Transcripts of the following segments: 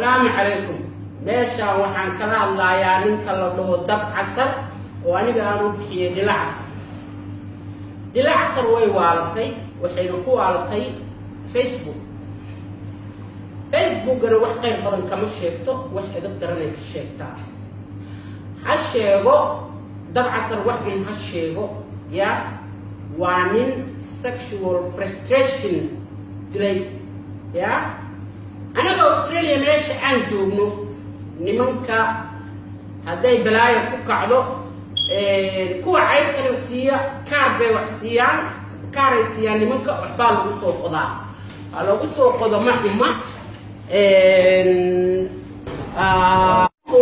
Asalaamu calaykum. Meeshaan waxaan kala hadlayaa ninka la dhaho Dab Casar, oo aniga aan u bixiyey Dhilo Casar. Dhilo Casar way waalatay, waxayna ku waalatay Facebook. Facebookana wax qayr badan kama sheegto, wax edab daranay ka sheegtaa. Ha sheego Dab Casar, wax xun ha sheego. Ya waa nin sexual frustration dilay. Ya anaga Australia meesha aan joogno, nimanka hadday balaayo ku kacdo, kuwa cayrta la siiya kaar bay wax siiyaan, kaaray siiyaan nimanka. Waxbaa lagu soo qodaa, waa lagu soo qodo. Ma xuma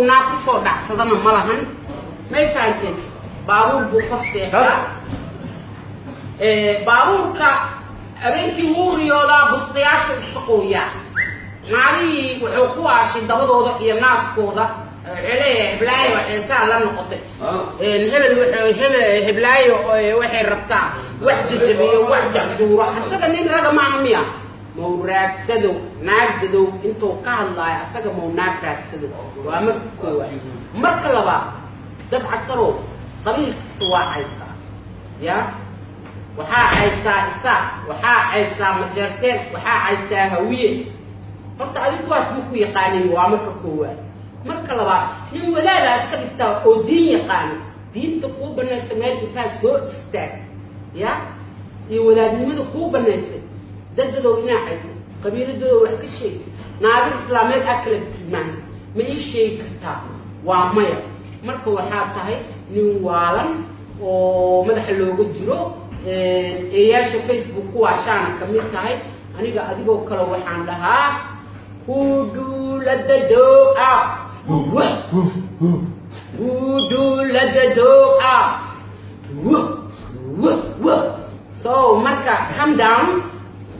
naa kusoo dhacsadana ma lahan. May fahanteen? Baabuur buu kor seexdaa, baabuurka habeenkii wuu riyoodaa, bustayaasha iska qooyaa. Naagihii wuxuu ku aashay dabadooda iyo naaskooda. Wuxuu leeyahay heblaayo waxaysaa la noqotay, hebel wuxuu hebel, heblaayo waxay rabtaa wax jajabiyo, wax jacjuuro. Asaga nin raga maaha miya? Mau raadsado naagdadow intuu ka hadlaayo, asaga mau naag raadsado. Waa marka koowaad. Marka labaad, Dab Casarow, qabiil kasta waa caysaa. Ya waxaa caysaa Isaaq, waxaa caysaa Majeerteen, waxaa caysaa Hawiye. Horta adig kuwaas ma ku yaqaanin. Waa marka koowaad. Marka labaad, nin wadaadaa iska dhigtaa oo diin yaqaano, diinta kuu banaysa meel intaa soo istaagta ya iyo wadaadnimada kuu banaysay, dadadow inaa caysay, qabiiladooda wax ka sheegtay, naago islaameed aa kala tilmaantay, ma ii sheegi kartaa? Waa maya. Marka waxaa tahay nin waalan oo madaxa looga jiro. Eeyaasha Facebook kuwaashaana ka mid tahay. Aniga adigoo kale waxaan dhahaa huduuladadooa, huduuladadooa. So marka calm down,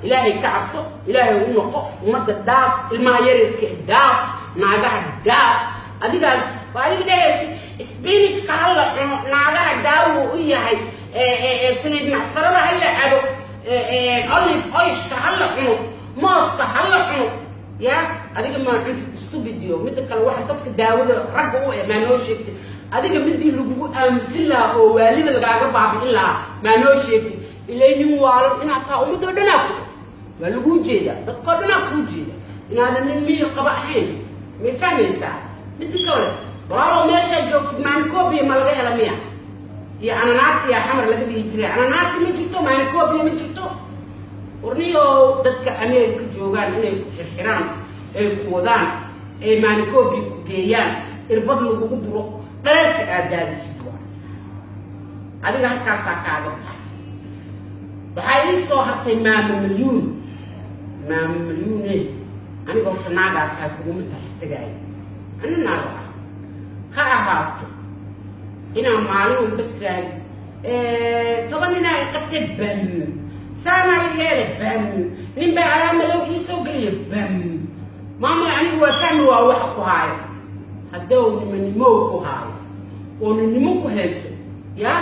Ilaahay ka cabso, Ilaahay u noqo, ummadda dhaaf, ilmaha yaryarka dhaaf, naagaha dhaaf. Adigaas waa adiga dhehaysa spinachka ha la cuno, naagaha daawo u yahay, saliid macsarada ha la cabo, olive oilka ha la cuno, mooska ha la cuno. Ya adiga maa cuntid? Stupid. Yo midda kale, waxa dadka daawada ragga u eh maa noo sheegtay? Adiga midii lagugu aamusin lahaa oo waalida lagaaga baabi'in lahaa maa noo sheegtay? Ilay nin waalan inaad taha ummadoo dhanaa ku waa laguu jeedaa, dadkoo dhanaa kuu jeeda inaadan nin miyir qaba ahayn. May fahmaysaa? Midda kale, walaalow, meeshaad joogtid maanikobia ma laga hela miya? Iyo ananaatiya Xamar laga dhihi jiray, ananaati ma jirto, maanikobia ma jirto. Warniyow, dadka Ameerika joogaan inay ku xirxiraan, ay ku wadaan, ay maanikobia ku geeyaan, irbad lagugu duro, dhareerka aad daadisid waa adiga. Halkaasaa kaaga baxay. Waxaa ii soo hartay Maama Malyuun. Maama Malyuune, aniga horta naagaa tahay, kuguma tax tegaayo. Ana naaga ah ha ahaato inaa maalin walba tiraahdo 10 ninaa i qabtay, bam, saanaa la yeelay, bam, nin baa alaa madow ii soo geliya, bam. Maama, anigu waa fahmi, waa waxa ku haayo. Haddou nimanimow ku haayo oo ninnimo ku hayso, ya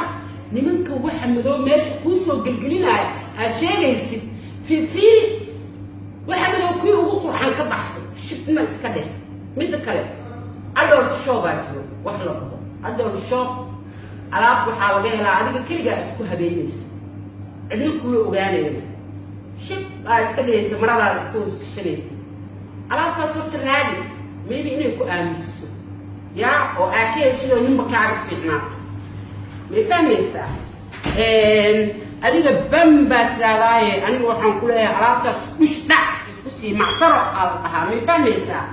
nimanka waxa madow meesha kuu soo gelgelinaya aad sheegaysid, fiifiiri waxa madow kuwii ugu qurxan ka baxsan, shibna iska dheh. Midda kale, adult shopaa jiro wax la dhaho. Adult shop alaab waxaa laga helaa adiga keligaa isku habeynaysa, cidna kula ogaanayna, shib aa iska dhehaysa, maradaada iska hoosgashanaysa. Alaabtaas horta raadi, maybe inay ku aamusiso ya oo aa ka heshidoo ninba kaaga fiicnaato. May fahmaysaa? Adiga bam baa tiraadaaye, aniga waxaan ku leeyahay alaabtaas dhush dhac isku sii macsaro aa la dhahaa. May fahmaysaa?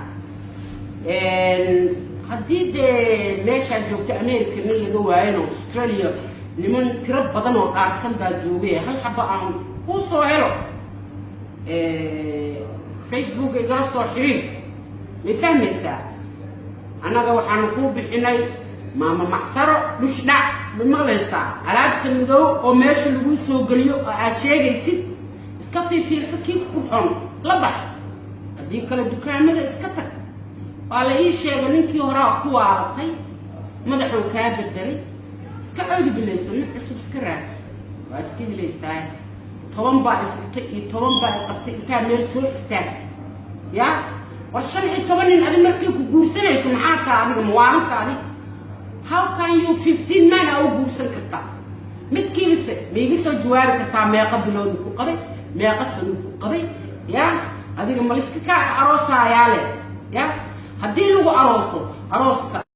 Haddii dee meeshaad joogto America nin laga waayano, Australia niman tiro badan oo dhaarsan baa joogay. Hal xaba aan kuu soo helo, Facebook igala soo xiriir. May fahmaysaa? Annaga waxaanu kuu bixinay Maama Macsaro dhush dhac. Ma maqlaysaa? Alaabta madow oo meesha laguu soo geliyo oo aad sheegaysid, iska fiifiirsa, kii qurxoon la bax. Haddii kale dukaamada iska tag. Waa la ii sheegay ninkii horaa ku waalatay, madaxuu kaa dardaray. Iska cawdi bilayso, nin cusub iska raadso, waa iska helaysaa. 10 baa i furtay iyo 10 baa i qabtay intaa meel soo istaagtay ya War, 15 nin adi markay ku guursanayso, maxaa taa adiga mawaalinta adi? How can you 15 man aa u guursan kartaa midkiibase? Maiga soo jawaabi kartaa meeqa biloodu ku qabay, meeqa sanuu ku qabay? Ya, adiga maliska ka aroosaayaa le? Ya, haddii lagu arooso arooska.